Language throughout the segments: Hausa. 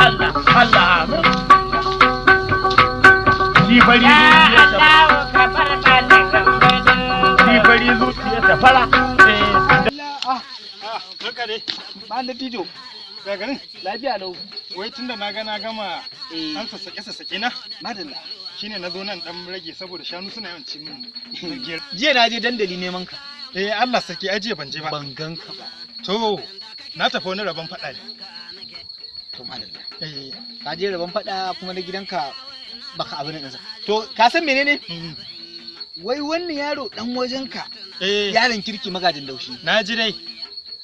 Allah Allah amin. Shi fari zuciyarsa, shi fari zuciyarsa fara. Ah, Barka dai. Ba da tijo. Ga garin. Lafiya lau. Wai tunda na ga na gama Eh, an sassaƙe sassaƙe na madalla. shine na zo nan dan rage saboda shanu suna yawan ci min gero. Jiya na je dandali neman ka. Eh, Allah sarki, ai jiya ban je ba. Ban gan ka ba. To, na tafi wani rabon faɗa ne. To madalla. Eh, Ka je rabon faɗa kuma na gidanka baka abin nan ɗinsa. To ka san menene? Wai wannan yaro dan wajenka, Eh, yaron kirki magajin daushi. na ji dai.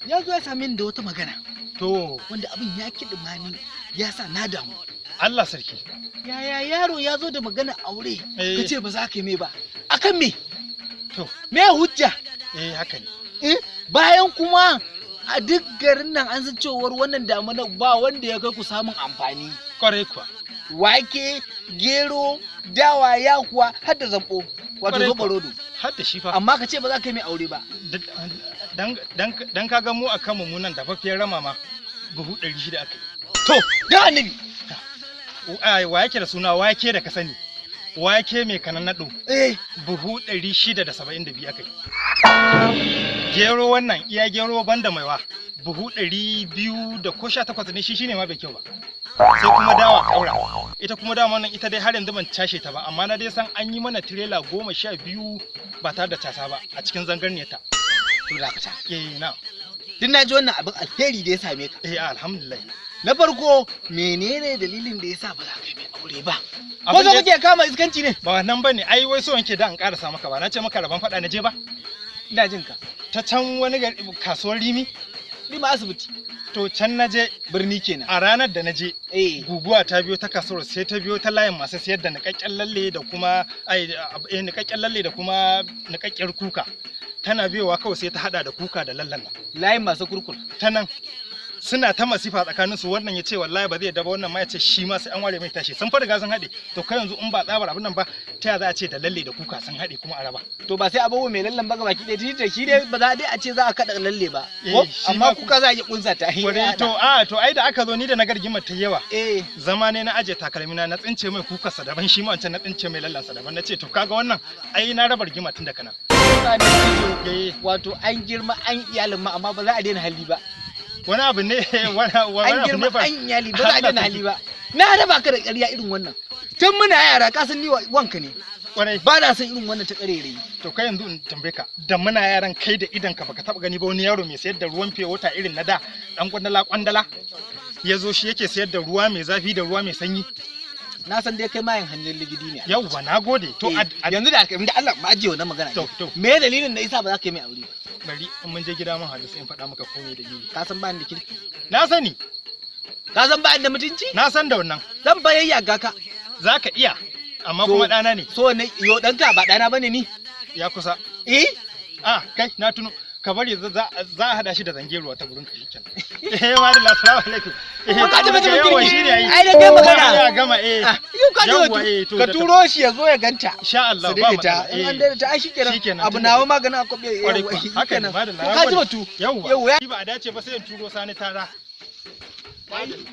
Ya zo ya same ni da wata magana To, wanda abin ya kiɗima ni, ya sa na damu. Allah sarki. Yaya yaro ya zo da magana aure Eh. ka ce ba za ka yi mai ba. Akan me? To, Me hujja? eh, haka ne. Eh, bayan kuma a duk garin nan an san cewar wannan damuna ba wanda ya kai ku samun amfani. Kwarai kuwa. Wake, gero, dawa, yakuwa, har da zambo, wato Kwarai zoɓo kuwa. rodo. Har da shi fa. Amma ka ce ba za ka yi mai aure ba. Dan ka ga mu akan mu nan dafaffiyar rama ma buhu 600 aka yi. To, da annabi. Ai, wa yake da suna wake da ka sani? Wake mai kanannaɗo. Eh, Buhu 672 aka yi. Gero wannan iya gero banda maiwa buhu 200 da ko 18 ne, shi shine ma bai kyau ba. Sai kuma dawa kaura. Ita kuma dawa wannan ita dai har yanzu ban cashe ta ba, amma na dai san an yi mana tirela 12 ba tare da casa ba a cikin zangarniyar ta. To dakata. Eh, na. Duk na ji wannan abin alheri da ya same ka. Eh, alhamdulillah. Na farko, menene dalilin da ya sa ba za ka yi mai aure ba? Ko Abin so da- kake kama iskanci ne? Ba wannan bane, ai wai so yanke da an karasa maka ba. Na ce maka rabon faɗa na je ba. Ina jin ka. Ta can wani gari kasuwar Rimi, Ni ma asibiti. to can na je Birni kenan. a ranar da na je Eh, guguwa ta biyo ta kasuwar, sai ta biyo ta layin masu sayar da niƙaƙƙen lalle da kuma ai eh, niƙaƙƙen lalle da kuma niƙaƙƙiyar kuka. Tana biyowa kawai sai ta hada da kuka da lallan nan. Layin masu kurkur. Ta nan suna ta masifa tsakanin su, wannan ya ce wallahi ba zai yadda ba, wannan ma ya ce shi ma sai an ware mai tashi. Sun fa riga sun haɗe. To kai yanzu in ba tsabar abin nan ba, ta ya za a ce da lalle da kuka sun haɗe kuma a raba? To ba sai abubuwa mai lallan ba baki ɗaya, tunda shi dai ba za dai a ce za a kaɗa lalle ba. Eh, Ko? shi Amma ma kuka za a iya kunsa ta. Kwarai, to a to ai da aka zo ni da na gargimar ta yawa, Eh, zama ne na aje takalmina, na tsince mai kukarsa daban, shi ma wancan na tsince mai lallansa daban. Na ce to kaga wannan ai na raba rigima tun da kana. ba da tijo. Eh, Wato an girma an iyalin ma amma ba za a daina hali ba. Wani abu ne wani wani An abu girma ne fa. an iyali ba za a daina hali ba. Na raba ka da ƙarya irin wannan. Tun muna yara ka san ni wanka ne. Kwarai. Ba na san irin wannan ta ƙarerayi. To kai yanzu in tambaye ka, da muna yaran kai da idan ka baka taba gani ba wani yaro mai sayar da ruwan fiye wata irin na da dan kwandala kwandala ya zo shi yake sayar da ruwa mai zafi da ruwa mai sanyi? Na san dai kai mayin hannun ligidi ne. Yauwa, na gode. To Eh, yanzu da da Allah ma ajiye wannan magana. To. Me dalilin da yasa ba za ka yi mai aure ba? Bari in mun je gida mun haɗu sai in faɗa maka komai dalili. Ka san ba ni da kirki. Na sani. Ka san ba ni da mutunci? Na san da wannan. Zan bayayya ga ka. Zaka iya, amma To- kuma ɗana ne. So ne yo ɗanka ba ɗana bane ni. Ya kusa. Eh? Ah, kai na tuno. Ka bari za a hada shi da zangeruwa ta gurin ka shikenan. Eh, ma da assalamu alaikum. Eh, Ko ka ji mutumin yawa, kirki? shi ne ai. Ai da kai magana. Ya gama eh. Ah, yau ka ji Yawwa, wato. eh, to Ka da- turo shi ya zo ya ganta. Insha Allah Su ba daidaita. matsala. In an Eh, daidaita ai shikenan. Shikenan, Abu tunda- nawa maganin a kwabe. Kwarai kuwa. Haka ne, madalla, na Ka ji gode. batu. Yawwa. Yawwa. Ba a dace ba sai in turo sani tara. Madalla.